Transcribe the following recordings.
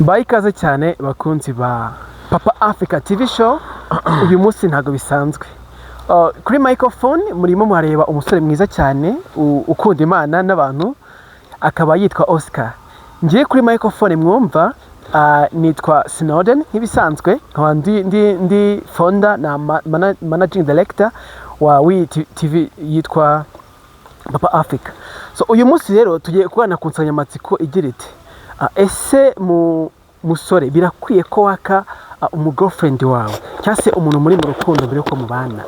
Mbaye ikaze cyane, bakunzi ba Papa Africa TV Show. Uyu munsi ntabwo bisanzwe. Kuri microphone murimo murareba umusore mwiza cyane ukunda Imana n'abantu, akaba yitwa Oscar. Ngiye kuri microphone mwumva, nitwa Snowden nk'ibisanzwe, nkaba ndi founder na managing director wa w'iyi TV yitwa Papa Africa. So uyu munsi rero tugiye kubana ku nsanganyamatsiko igira iti: "Ese mu musore birakwiye ko waka umugirlfriend wawe cyangwa se umuntu muri mu rukundo mbere yuko mubana,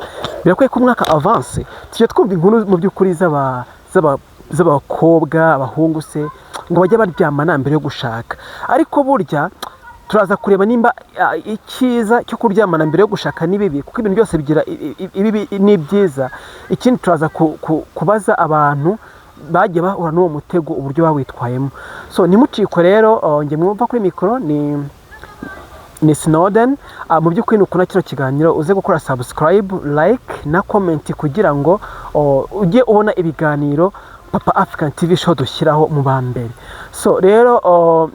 birakwiye ko umwaka avance?" Tujya twumva inkuru mu by'ukuri z'abakobwa, abahungu se, ngo bajye baryamana mbere yo gushaka. Ariko burya turaza kureba nimba icyiza cyo kuryamana mbere yo gushaka ni bibi, kuko ibintu byose bigira ibibi n'ibyiza. Ikindi, turaza kubaza abantu bagiye bahura n'uwo mutego uburyo bawitwayemo. So ntimucikwe rero. Njye mwumva kuri mikoro ni Snowden. Mu by'ukuri nukunda kino kiganiro uze gukora subscribe, like na comment kugira ngo ujye ubona ibiganiro Papa African TV Show dushyiraho mu ba mbere. So rero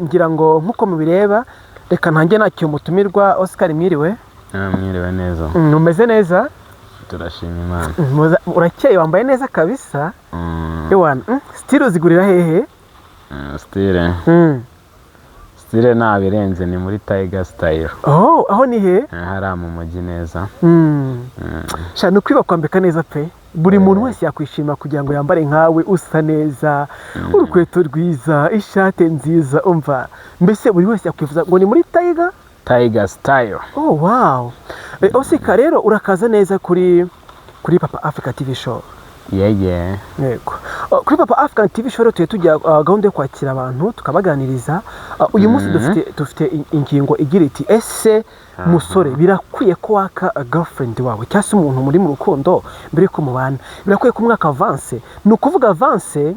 ngira ngo nk'uko mubireba, reka ntange nakira umutumirwa. Oscar, mwiriwe. Mwiriwe neza. Umeze neza? Turashima Imana. Urakeye, wambaye neza kabisa. Ewana, style uzigurira hehe? Style? Style ntabirenze, ni muri Tiger Style. Oh, aho ni he? Hariya mu mujyi neza. Sha, ni ukwiba kwambika neza pe. Buri muntu wese yakwishimira kugira ngo yambare nkawe, usa neza, urukweto rwiza, ishati nziza, umva mbese buri wese yakwifuza ngo ni muri Tiger. Tiger Style. Oh wow. Oscar rero, urakaza neza kuri Papa Africa TV Show. Yeye. Yego. Kuri Papa African TV Show rero tugiye tujya gahunda yo kwakira abantu tukabaganiriza. Uyu munsi dufite ingingo igira iti: "Ese musore birakwiye ko waka girlfriend wawe cyangwa se umuntu muri mu rukundo mbere yuko mubana, birakwiye ko umwaka avance?" Ni ukuvuga avance,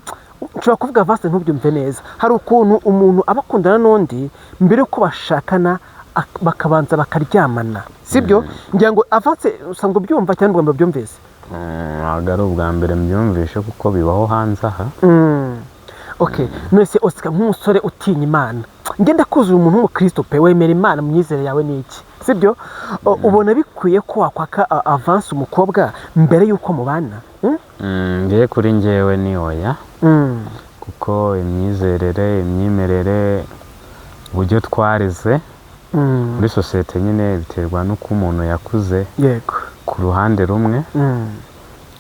nshobora kuvuga avance ntubyumve neza. Hari ukuntu umuntu aba akundana n'undi, mbere yuko bashakana bakabanza bakaryamana, sibyo? Ngira ngo avance usanga ubyumva cyangwa ngo byumvise. Ntabwo ari ubwa mbere mbyumvishe, kuko bibaho hanze aha. Okay, none se Oscar, nk'umusore utinya Imana, ngenda kuzuye umuntu w'umukristo pe, wemera Imana mu myizerere yawe ni iki, sibyo? Ubona bikwiye ko wakwaka avance umukobwa mbere y'uko mubana? Ngewe kuri njyewe ni oya, kuko imyizerere, imyimerere, uburyo twareze muri sosiyete nyine biterwa n'uko umuntu yakuze ku ruhande rumwe,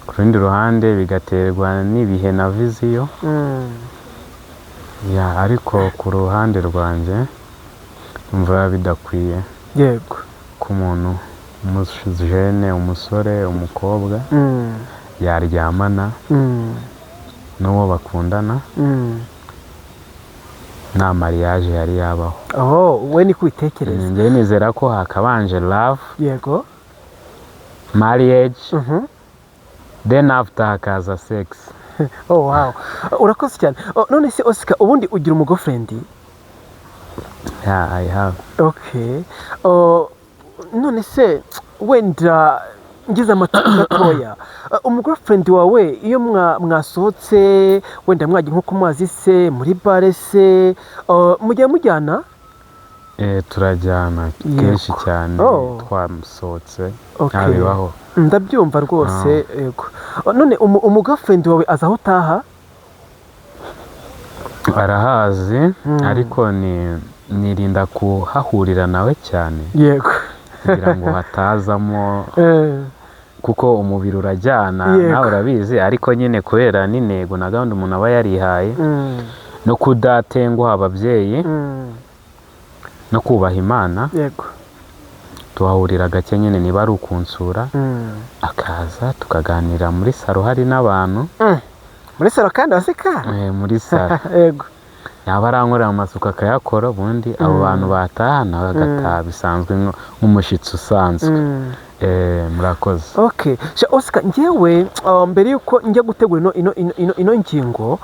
ku rundi ruhande bigaterwa n'ibihe na vision. Ya, ariko ku ruhande rwanjye numva bidakwiye ko umuntu, umujene, umusore, umukobwa yaryamana n'uwo bakundana nta mariage yari yabaho. Oh, we ni kubitekereza. Njyewe nizera ko hakabanje love, marriage, then after hakaza sex. Oh wow, urakoze cyane. Oh, none se Oscar, ubundi ugira umugirlfriend? Yeah, I have. Okay. Oh, none se wenda ngize amatsiko gatoya, umugirlfriend wawe iyo mwasohotse, wenda mwagiye nko ku mazi se, muri bare se, mujya mujyana? Turajyana kenshi cyane. Oh. Twasohotse, ntabibaho. Ndabyumva rwose, yego. Oh, none umugirlfriend wawe azi aho utaha? Arahazi, ariko ni nirinda kuhahurira nawe cyane kugira ngo hatazamo kuko umubiri urajyana. Nawe urabizi. Ariko nyine kubera n'intego na gahunda umuntu aba yarihaye no kudatenguha ababyeyi no kubaha Imana, tuhahurira gake nyine. Niba ari ukunsura, akaza tukaganira muri salo hari n'abantu. Muri salo kandi waseka? Muri salo. Yaba arankorera amasuku akayakora, ubundi abo bantu bataha nawe agataha bisanzwe nk'umushyitsi usanzwe. Murakoze. Okay. Sha Oscar, njyewe mbere yuko njya gutegura ino ngingo,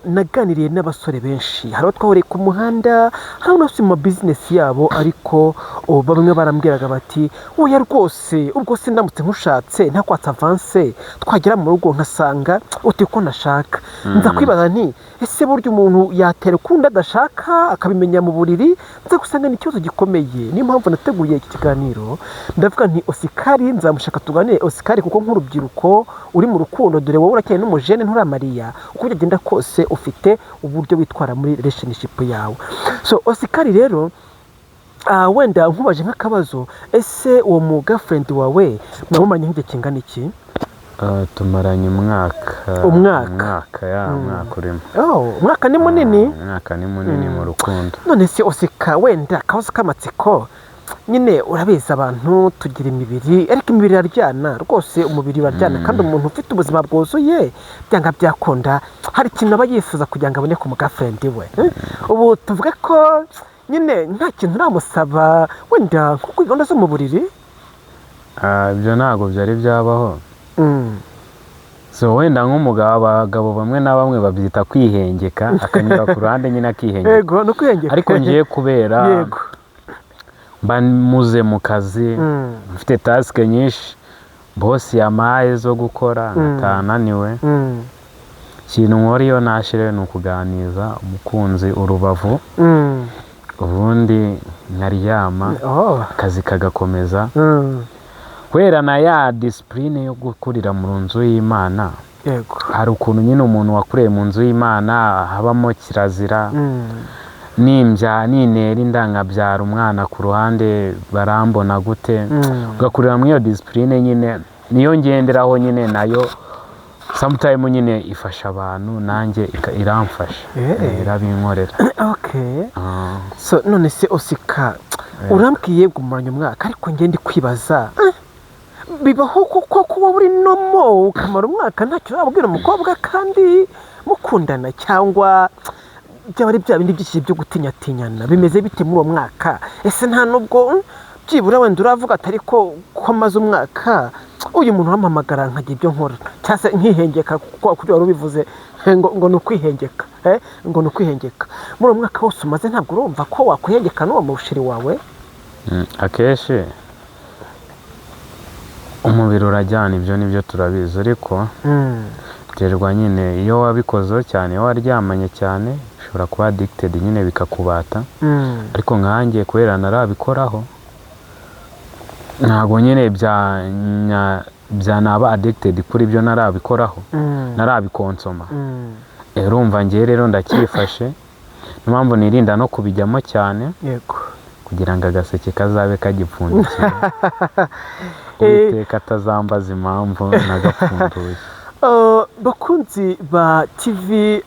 naganiriye n'abasore benshi. Hari abo twahuriye ku muhanda, hari n'abafite mu business yabo, ariko bamwe barambwiraga bati: "Oya rwose, ubwo se ndamutse nkushatse ntakwatsa avance, twagera mu rugo nkasanga uti ko nashaka." Nza kwibaza nti: "Ese burya umuntu yatera ukundi adashaka akabimenya mu buriri?" Nza gusanga ni ikibazo gikomeye. Niyo mpamvu nateguye iki kiganiro, ndavuga nti: "Osikari nzamushaka tuganire." Osikari, kuko nk'urubyiruko uri mu rukundo, dore wowe uracyari n'umujene, nturamariya, uko byagenda kose ufite uburyo witwara muri relationship yawe. So Osikari rero, wenda nkubaje nk'akabazo: ese uwo mu girlfriend wawe mwamumanye nk'igihe kingana iki? Tumaranye umwaka. Umwaka. Umwaka, ya, umwaka urimo. Oh, umwaka ni munini. Umwaka ni munini mu rukundo. None se Osika, wenda akabazo k'amatsiko nyine, urabizi abantu tugira imibiri, ariko imibiri iraryana rwose, umubiri uraryana, kandi umuntu ufite ubuzima bwuzuye byanga byakunda hari ikintu aba yifuza kugira ngo abone ku mugirlfriend we, eh? Ubu tuvuge ko nyine nta kintu uramusaba, wenda nko kuri gahunda zo mu buriri? Ibyo ntabwo byari byabaho. So wenda nk'umugabo, abagabo bamwe na bamwe babyita kwihengeka, akanyura ku ruhande nyine akihengeka. Yego, ni ukwihengeka. Ariko ngiye kubera mba muze mu kazi, mfite task nyinshi boss yampaye zo gukora, nkataha naniwe, ikintu nkora iyo nashire ni ukuganiza umukunzi urubavu, ubundi nkaryama, akazi kagakomeza. Kubera na ya discipline yo gukurira mu nzu y'Imana, hari ukuntu nyine umuntu wakuriye mu nzu y'Imana habamo kirazira. Nimbya ninera inda nkabyara umwana ku ruhande, barambona gute? Ugakurira muri iyo discipline nyine, niyo ngenderaho nyine, nayo sometime nyine ifasha abantu, nanjye iramfasha. Irabinkorera. So none se Osika, urambwiye ngo umaranye umwaka, ariko njye ndi kwibaza, bibaho kuko kuba uri normal ukamara umwaka ntacyo urabwira umukobwa kandi mukundana, cyangwa byaba ari bya bindi byinshi byo gutinyatinyana? Bimeze bite muri uwo mwaka? Ese nta nubwo byibura wenda uravuga ati: "Ariko ko maze umwaka, uyu muntu urampamagara nkagira ibyo nkora," cyangwa se nkihengeka, kuko kuri wari ubivuze ngo ni ukwihengeka, ngo ni ukwihengeka? Muri uwo mwaka wose umaze, ntabwo urumva ko wakwihengeka n'uwo musheri wawe? Akenshi umubiri urajyana, ibyo nibyo turabizi, ariko biterwa nyine iyo wabikozeho cyane, iyo waryamanye cyane ushobora kuba addicted nyine bikakubata. Ariko nkanjye kubera narabikoraho, ntabwo nyine byanaba addicted kuri byo narabikoraho, narabikonsoma. Urumva ngewe rero ndacyifashe, niyo mpamvu nirinda no kubijyamo cyane kugira ngo agaseke kazabe kagipfundikiye, Uwiteka atazambaza impamvu nagapfunduye. Bakunzi ba TV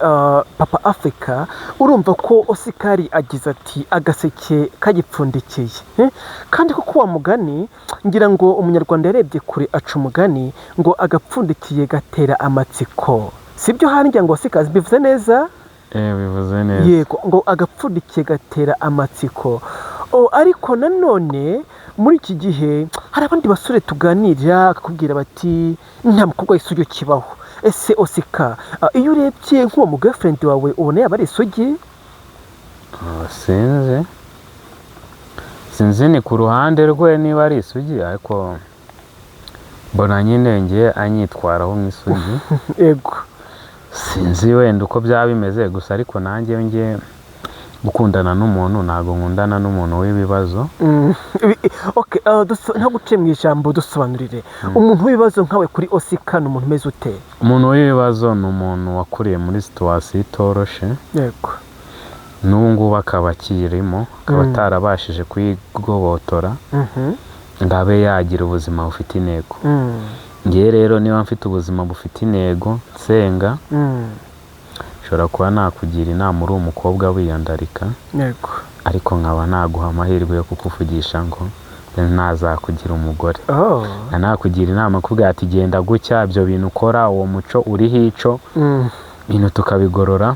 Papa Africa, urumva ko Osikari agize ati: "Agaseke kagipfundikiye." Kandi koko wa mugani, ngira ngo umunyarwanda yarebye kure aca umugani ngo agapfundikiye gatera amatsiko, sibyo? Hari ngira ngo Osikari bivuze neza. Bivuze neza. Yego, ngo agapfundikiye gatera amatsiko. Oh, ariko nanone muri iki gihe hari abandi basore tuganira bakakubwira bati: "Nta mukobwa w'isugi kibaho." Ese Osika, iyo urebye nk'uwo mu girlfriend wawe, ubona yaba ari isugi? Sinzi, sinzi, ni ku ruhande rwe niba ari isugi, ariko mbona nyine ngiye anyitwaraho nk'isugi. Sinzi wenda uko byaba bimeze gusa, ariko nanjye iyo ngiye gukundana n'umuntu, ntabwo nkundana n'umuntu w'ibibazo. Okay, nta guciye mu ijambo, dusobanurire umuntu w'ibibazo nkawe. Kuri Osika ni umuntu umeze ute? Umuntu w'ibibazo ni umuntu wakuriye muri situation itoroshe, n'ubu ngubu akaba akiyirimo, akaba atarabashije kuyigobotora ngo abe yagira ubuzima bufite intego. Ngewe rero niba mfite ubuzima bufite intego, nsenga, nshobora kuba nakugira inama uri umukobwa wiyandarika, ariko nkaba naguha amahirwe yo kukuvugisha ngo nazakugira umugore. Nakugira inama kubwira ati: "Genda gutya, ibyo bintu ukora, uwo muco uriho ico ibintu tukabigorora,"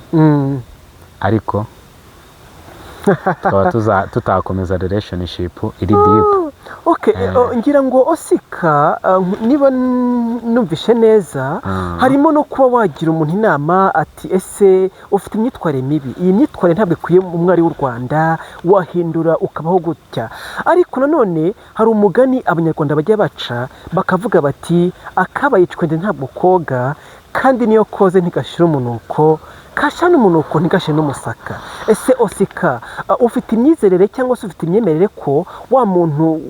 ariko tukaba tutakomeza relationship iri deep. Okay, ngira ngo Osika, niba numvishe neza, harimo no kuba wagira umuntu inama ati: "Ese ufite imyitwarire mibi, iyi myitwarire ntabwo ikwiye mu mwari w'u Rwanda, wahindura ukabaho gutya." Ariko nanone hari umugani Abanyarwanda bajya baca bakavuga bati: "Akabaye icwende ntabwo koga, kandi niyo koze ntigashira umunuko, kasha n'umunuko ntigashe n'umusaka." Ese Osika, ufite imyizerere cyangwa se ufite imyemerere ko wa muntu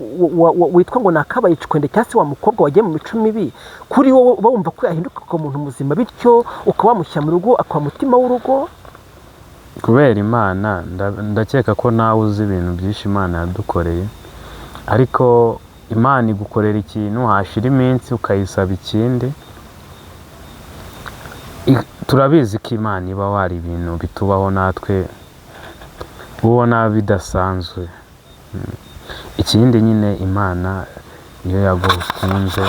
witwa ngo ni akabaye icwende cyangwa se wa mukobwa wagiye mu mico mibi, kuri wowe uba wumva ko yahinduka akaba umuntu muzima, bityo ukaba wamushyira mu rugo akaba umutima w'urugo? Kubera Imana, ndakeka ko nawe uzi ibintu byinshi Imana yadukoreye, ariko Imana igukorera ikintu, hashira iminsi ukayisaba ikindi. Turabizi ko Imana iba hari ibintu bitubaho natwe ubona bidasanzwe. Ikindi nyine, Imana iyo yagukunze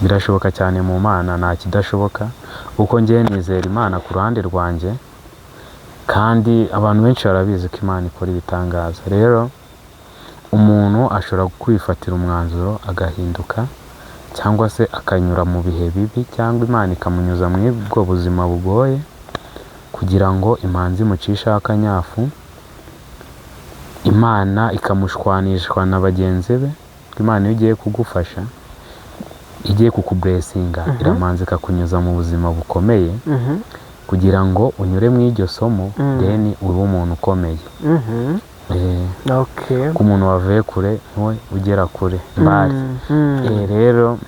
birashoboka cyane. Mu Mana nta kidashoboka, kuko ngewe nizera Imana ku ruhande rwanjye, kandi abantu benshi barabizi ko Imana ikora ibitangaza. Rero umuntu ashobora kwifatira umwanzuro agahinduka, cyangwa se akanyura mu bihe bibi, cyangwa Imana ikamunyuza muri ubwo buzima bugoye kugira ngo imanzi imucisheho akanyafu, Imana ikamushwanishwa na bagenzi be. Imana iyo igiye kugufasha, igiye kukublessinga, iramanza ikakunyuza mu buzima bukomeye kugira ngo unyure mu iryo somo, then ube umuntu ukomeye. Ku muntu wavuye kure niwe ugera kure mbari. Rero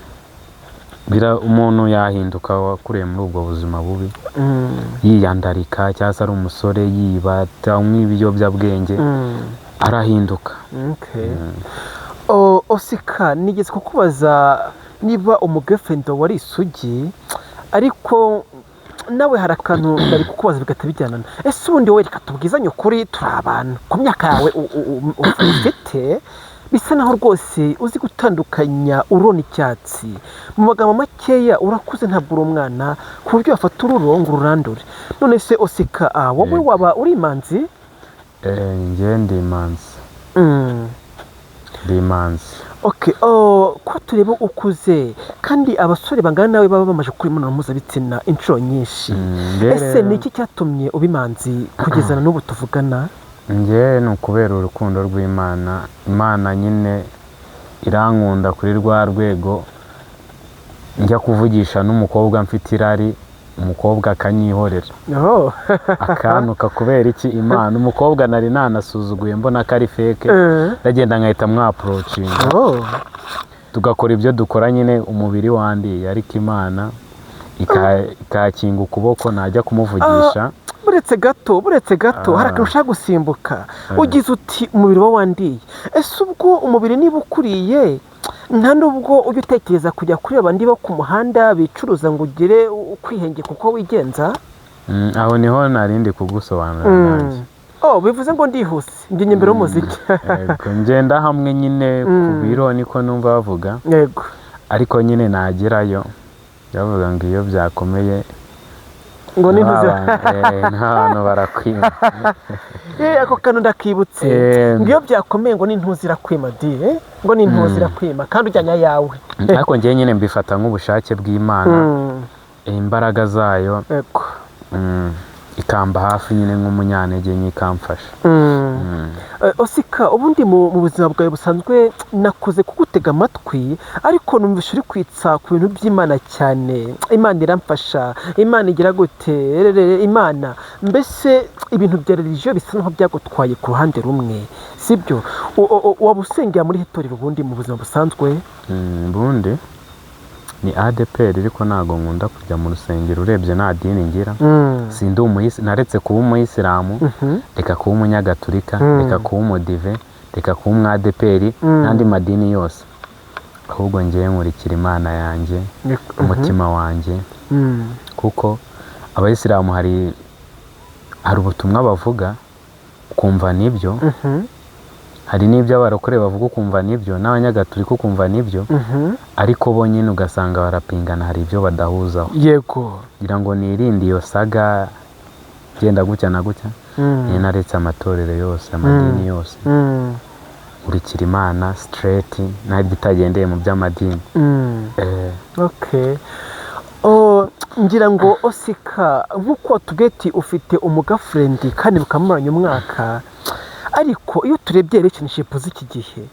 umuntu yahinduka wakuriye muri ubwo buzima bubi, yiyandarika, cyangwa se ari umusore yiba, anywa ibiyobyabwenge, arahinduka. Okay. Osika, nigeze kukubaza niba umugirlfriend wawe ari isugi, ariko nawe hari akantu nari kukubaza bigahita bijyanana. Ese ubundi wowe, reka tubwizanye ukuri, turi abantu, ku myaka yawe ufite, bisa naho rwose uzi gutandukanya ururo n'icyatsi. Mu magambo makeya, urakuze, ntabwo uri umwana ku buryo wafata ururo ngo ururandure. None se Osika, wowe waba uri imanzi? Njye ndi imanzi. Ndi imanzi. Okay, oh, ko tureba ukuze kandi abasore bangana nawe baba bamaze gukora imibonano mpuzabitsina inshuro nyinshi, Njye ese rero ni iki cyatumye uba imanzi kugeza na n'ubu tuvugana? Njye ni ukubera urukundo rw'Imana. Imana nyine irankunda kuri rwa rwego njya kuvugisha n'umukobwa mfite irari, umukobwa akanyihorera, akantuka. Kubera iki? Imana. Umukobwa nari nanasuzuguye, mbona ko ari fake, ndagenda nkahita mwapproachinga, tugakora ibyo dukora nyine, umubiri wandiye, ariko Imana ikakinga ukuboko, najya kumuvugisha. Buretse gato, buretse gato, hari akantu ushaka gusimbuka. Ugize uti umubiri wa wandiye. Ese ubwo umubiri niba ukuriye, nta nubwo ujya utekereza kujya kuri abandi bo ku muhanda bicuruza ngo ugire ukwihengeka uko wigenza? Aho niho narindi kugusobanurira nanjye. Oh, bivuze ngo ndihuse, njye mbere y'umuziki. Yego, ngenda hamwe nyine ku biro, niko numva bavuga. Ariko nyine nagerayo bavuga ngo iyo byakomeye ngo n'intuzi n'abantu barakwima. Ako kantu ndakibutse, ngo iyo byakomeye ngo n'intuzi irakwima di, ngo n'intuzi irakwima kandi ujyanye ayawe. Ariko njyewe nyine mbifata nk'ubushake bw'Imana, imbaraga zayo, ikamba hafi nyine nk'umunyantege nke, ikamfasha. Osika, ubundi mu buzima bwawe busanzwe, nakuze kugutega amatwi, ariko numvise uri kwitsa ku bintu by'Imana cyane. Imana iramfasha, Imana igira gute, rerere, Imana, mbese ibintu bya religion bisa nkaho byagutwaye ku ruhande rumwe, sibyo? Waba usengera muri itorero ubundi mu buzima busanzwe? Ubundi ni ADPR, ariko ntabwo nkunda kujya mu rusengero. Urebye nta dini ngira. Sindi naretse kuba umuyisilamu, reka kuba umunyagatulika, reka kuba umudive, reka kuba umwadeperi n'andi madini yose. Ahubwo ngewe nkurikira Imana yanjye, umutima wanjye, kuko abayisilamu hari ubutumwa bavuga ukumva nibyo, hari n'ibyo abarokore bavuga ukumva nibyo, n'abanyagatulika ukumva nibyo, ariko bo nyine ugasanga barapingana, hari ibyo badahuzaho. Kugira ngo nirinde iyo saga genda gutya na gutya, niyo naretse amatorero yose, amadini yose. Nkurikira Imana straight, ntabwo itagendeye mu by'amadini. Okay. Oh, ngira ngo Oscar, nk'uko watubwiye ati ufite umugirlfriend kandi mukamuranye umwaka, ariko iyo turebye relationship z'iki gihe,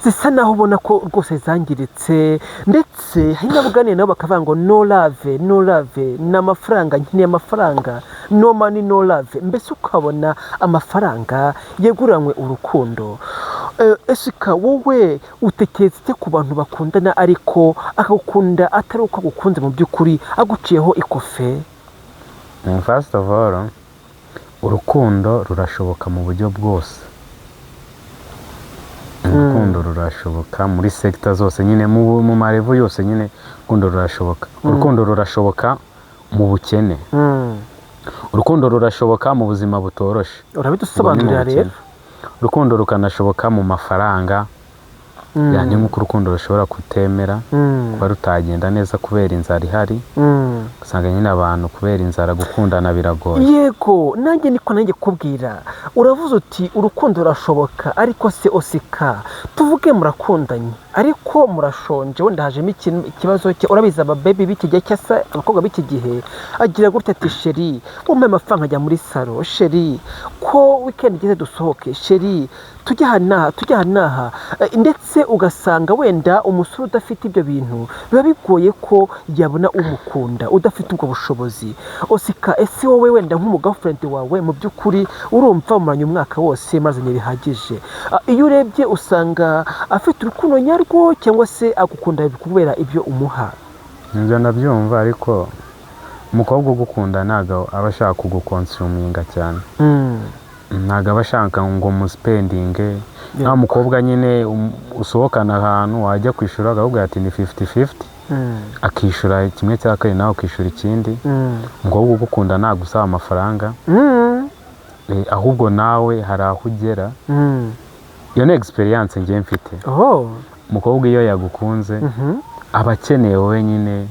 zisa naho ubona ko rwose zangiritse, ndetse hari n'abuganiye nabo bakavuga ngo no love, no love, ni amafaranga, nkeneye amafaranga, no money no love. Mbese ukabona amafaranga yeguranywe urukundo. Oscar, wowe utekereza iki ku bantu bakundana ariko akagukunda atari uko agukunze mu by'ukuri, aguciyeho ikofe? First of all, urukundo rurashoboka mu buryo bwose. Urukundo rurashoboka muri secteur zose nyine, mu ma level yose nyine urukundo rurashoboka. Urukundo rurashoboka mu bukene. Urukundo rurashoboka mu buzima butoroshe. Urabidusobanurira Ubwo ni mu rero. bukene. Urukundo rukanashoboka mu mafaranga. Yani nk'uko urukundo rushobora kutemera kuba rutagenda neza kubera inzara ihari, usanga nyine abantu kubera inzara gukundana biragoye. Yego, nanjye niko nanjye kubwira. Uravuze uti urukundo rurashoboka, ariko se Oscar, tuvuge murakundanye ariko murashonje, wenda hajemo ikibazo cye. Urabizi ababebi b'iki gihe cyangwa se abakobwa b'iki gihe, agira gutya ati: "Chéri, umpe amafaranga ajya muri salon. Chéri, ko weekend igeze dusohoke. Chéri, tujye aha n'aha, tujye aha n'aha." Ndetse ugasanga wenda umusore udafite ibyo bintu biba bigoye ko yabona umukunda udafite ubwo bushobozi. Oscar, ese wowe wenda nk'umugirlfriend wawe, mu by'ukuri urumva muranye umwaka wose, mazanye bihagije. Iyo urebye usanga afite urukundo nyarwo cyangwa se agukunda kubera ibyo umuha? Ibyo ndabyumva, ariko umukobwa ugukunda ntabwo aba ashaka kuguconsuminga cyane. Ntabwo aba ashaka ngo muspendinge. Nta mukobwa nyine usohokana ahantu wajya kwishyura akakubwira ati ni 50-50, akishyura kimwe cya kabiri nawe ukishyura ikindi. Umukobwa ugukunda ntabwo usaba amafaranga. Ahubwo nawe hari aho ugera. Iyo ni experience ngiye mfite. Umukobwa iyo yagukunze aba akeneye wowe nyine,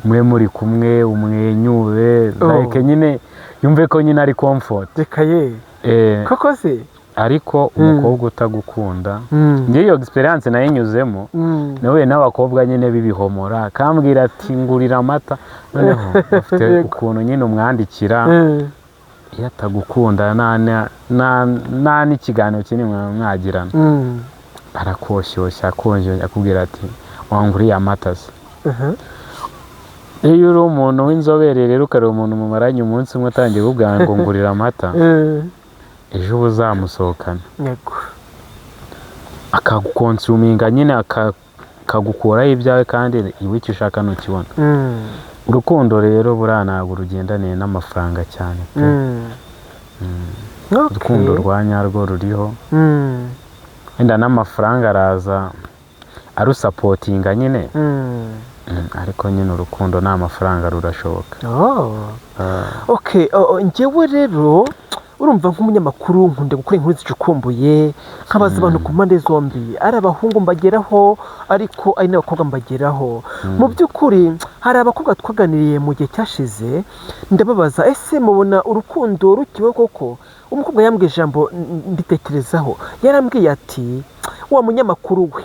mwe muri kumwe, umwenyure, like nyine yumve ko nyine ari comfort. Reka ye! Koko se? Ariko umukobwa utagukunda, njye iyo experience nayinyuzemo. Nahuye n'abakobwa nyine b'ibihomora, akambwira ati ngurira amata. Noneho bafite ukuntu nyine umwandikira. Iyo atagukunda nta n'ikiganiro kinini mwagirana. Arakoshyushya, akonje, akubwira ati wanguriye amata se? Iyo uri umuntu w'inzobere rero, ukareba umuntu mumaranye umunsi umwe utangiye kubwira ngo ngurira amata, ejo uba uzamusohokana, akaguconsuminga nyine, akagukuraho ibyawe, kandi iwe icyo ushaka ntukibona. Urukundo rero buriya ntabwo rugendaniye n'amafaranga cyane pe. Urukundo rwa nyarwo ruriho, wenda n'amafaranga araza arusupportinga nyine. Ariko nyine urukundo nta mafaranga rurashoboka. Okay, oh, njyewe rero urumva nk'umunyamakuru nkunda gukora inkuru zicukumbuye, nkabaza abantu ku mpande zombi, ari abahungu mbageraho ariko ari n'abakobwa mbageraho. Mu by'ukuri hari abakobwa twaganiriye mu gihe cyashize, ndababaza: ese mubona urukundo rukibaho koko? Umukobwa yambwiye ijambo nditekerezaho. Yarambwiye ati: "Wa munyamakuru we,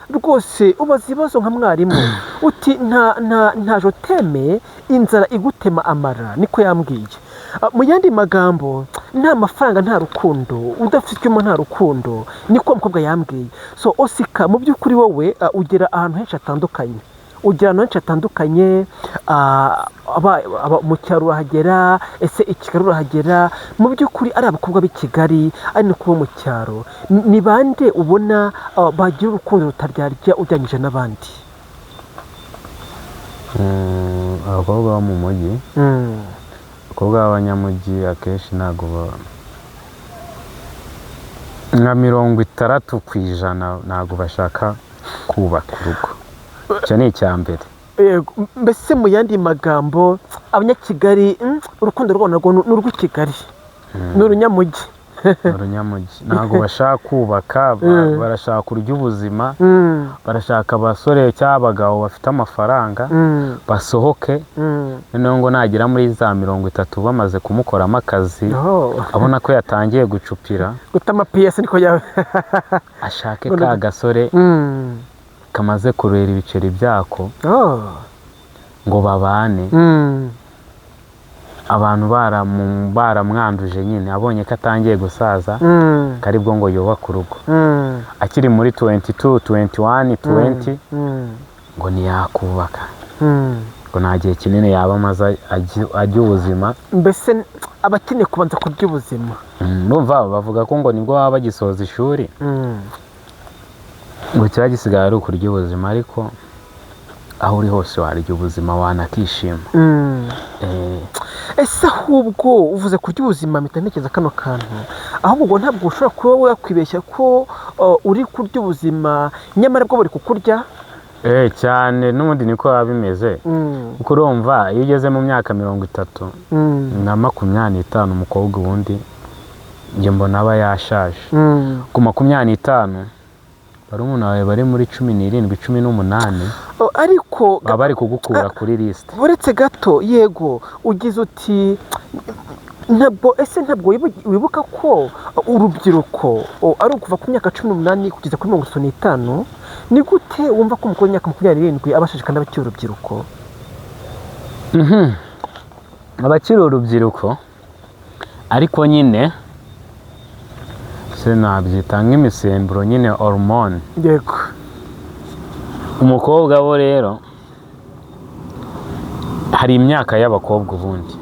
rwose ubaza ibibazo nka mwarimu." Uti nta je t'aime, inzara igutema amara. Niko yambwiye. Mu yandi magambo, nta mafaranga nta rukundo, udafite icyuma nta rukundo. Niko umukobwa yambwiye. So Oscar, mu by'ukuri wowe ugera ahantu henshi hatandukanye, ugera ahantu henshi hatandukanye, mu cyaro urahagera, ese i Kigali urahagera? Mu by'ukuri ari abakobwa b'i Kigali, ari no kuba mu cyaro, ni bande ubona bagira urukundo rutaryarya ugereranyije n'abandi? Abakobwa bo mu mujyi, abakobwa b'abanyamujyi akenshi ntabwo nka 60% ntabwo bashaka kubaka urugo. Icyo ni icya mbere. Yego, mbese mu yandi magambo abanyakigali, urukundo rwabo narwo ni urw'i Kigali, ni urunyamujyi. Ni urunyamujyi, ntabwo bashaka kubaka, barashaka kurya ubuzima, barashaka abasore cyangwa abagabo bafite amafaranga, basohoke, noneho ngo nagera muri za 30 bamaze kumukoramo akazi, abona ko yatangiye gucupira, guta amapiyesi niko yawe, ashake ka gasore kamaze kurera ibiceri byako, ngo babane. Abantu baramwanduje nyine, abonye ko atangiye gusaza, karibwo ngo yubake urugo. Akiri muri 22, 21, 20, ngo ntiyakubaka, ngo nta gihe kinini yaba amaze ajya ubuzima. Mbese aba akeneye kubanza kurya ubuzima. Urumva bavuga ko ngo nibwo baba bagisoza ishuri, ngo kiba gisigaye ari ukurya ubuzima, ariko aho uri hose warya ubuzima wanakishima. Ese ahubwo uvuze kurya ubuzima, mpita ntekereza kano kantu, ahubwo ubwo ntabwo ushobora kuba wakwibeshya ko uri kurya ubuzima nyamara bwo buri kukurya? Cyane, n'ubundi niko biba bimeze, kuko urumva iyo ugeze mu myaka 30 na 25, umukobwa ubundi njye mbona aba yashaje. Ku 25, barumuna bawe bari muri 17, 18, Oh, ariko baba bari kugukura kuri lisite. Uretse gato, yego, ugize uti ntabwo, ese ntabwo wibuka ko urubyiruko ari ukuva ku myaka 18 kugeza kuri 35? Ni gute wumva ko umukobwa w'imyaka 27 aba ashaje kandi aba akiri urubyiruko? Abakiri urubyiruko, ariko nyine se nabyita nk'imisemburo nyine, hormone. Umukobwa bo rero hari imyaka y'abakobwa ubundi.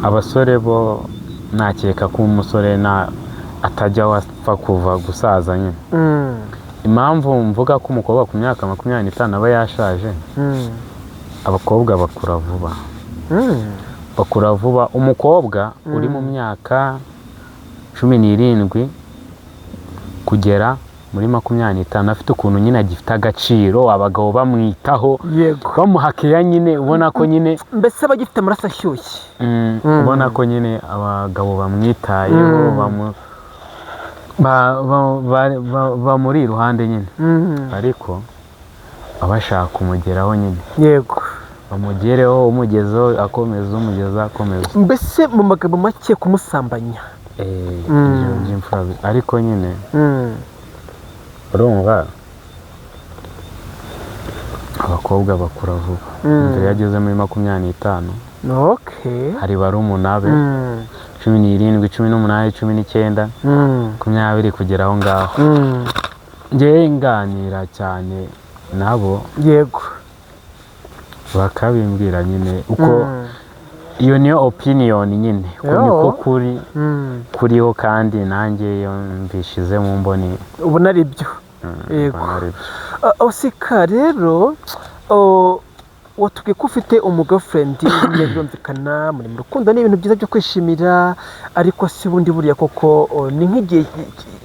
Abasore bo nakeka ko umusore na atajya apfa kuva gusaza nyine. Impamvu mvuga ko umukobwa ku myaka 25 aba yashaje, abakobwa bakura vuba. Bakura vuba. Umukobwa uri mu myaka 17 kugera muri 25 afite ukuntu nyine agifite agaciro, abagabo bamwitaho, bamuha keya nyine, ubona ko nyine Mbese aba agifite amaraso ashyushye. Ubona ko nyine abagabo bamwitayeho, bamuri iruhande nyine, ariko baba bashaka kumugeraho nyine, bamugereho, umugezeho, akomeza, umugeza, akomeza. Mbese mu magambo make, kumusambanya. Ibyo by'imfura ariko nyine urumva abakobwa bakura vuba. Mbere iyo ageze muri 25, hari barumuna be, 17, 18, 19, 20 kugera aho ngaho. Njyewe nganira cyane nabo, bakabimbwira nyine uko. Iyo niyo opinion nyine, ko niko kuri kuriho, kandi nanjye iyo mbishize mu mboni Ubona ari byo. Mbona ari byo. Oscar rero, watubwiye ko ufite umugirlfriend, nyine birumvikana muri mu rukundo, ni ibintu byiza byo kwishimira, ariko si ubundi buriya koko, ni nk'igihe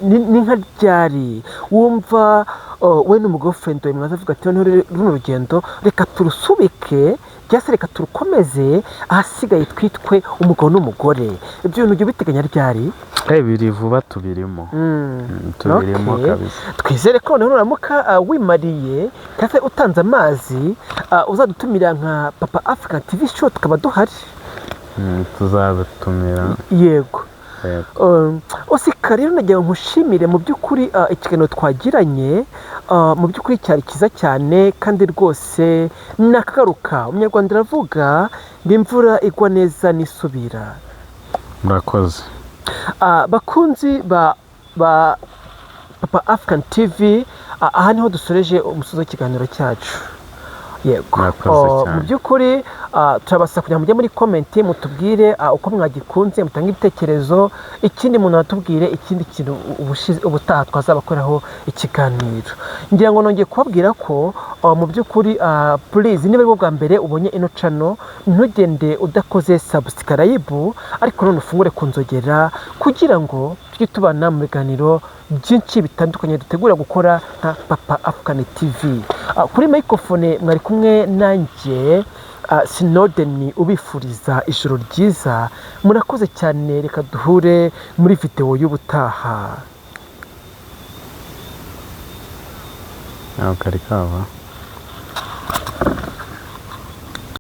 ni nka ryari wumva we n'umugirlfriend wawe mwaza avuga ati: "Noneho rero runo rugendo reka turusubike, cyangwa se reka turukomeze, ahasigaye twitwe umugabo n'umugore"? Ibyo bintu ujya ubiteganya ryari? Biri vuba, tubirimo. Tubirimo kabisa. Twizere ko noneho nuramuka wimariye cyangwa se utanze amazi, uzadutumira nka Papa African TV Show tukaba duhari. Tuzabatumira. Yego. Yego. Oscar rero, nagira ngo nkushimire mu by'ukuri, ikiganiro twagiranye, mu by'ukuri cyari cyiza cyane, kandi rwose nakagaruka. Umunyarwanda aravuga ngo imvura igwa neza nisubira. Murakoze. Bakunzi ba Papa African TV, aha niho dusoreje umusozi w'ikiganiro cyacu. Yego. Murakoze cyane. Mu by'ukuri turabasaba kugira ngo mujye muri comment mutubwire uko mwagikunze, mutange ibitekerezo. Ikindi muntu atubwire ikindi kintu ubutaha twazabakoraho ikiganiro. Ngira ngo nongeye kubabwira ko mu by'ukuri, please, niba aribwo bwa mbere ubonye ino channel, ntugende udakoze subscribe, ariko none ufungure ku nzogera kugira ngo tujye tubana mu biganiro byinshi bitandukanye dutegura gukora nka Papa African TV. Kuri microphone mwari kumwe nanjye. Snowden ubifuriza ijoro ryiza. Murakoze cyane, reka duhure muri videwo y'ubutaha. Ntabwo kari kava.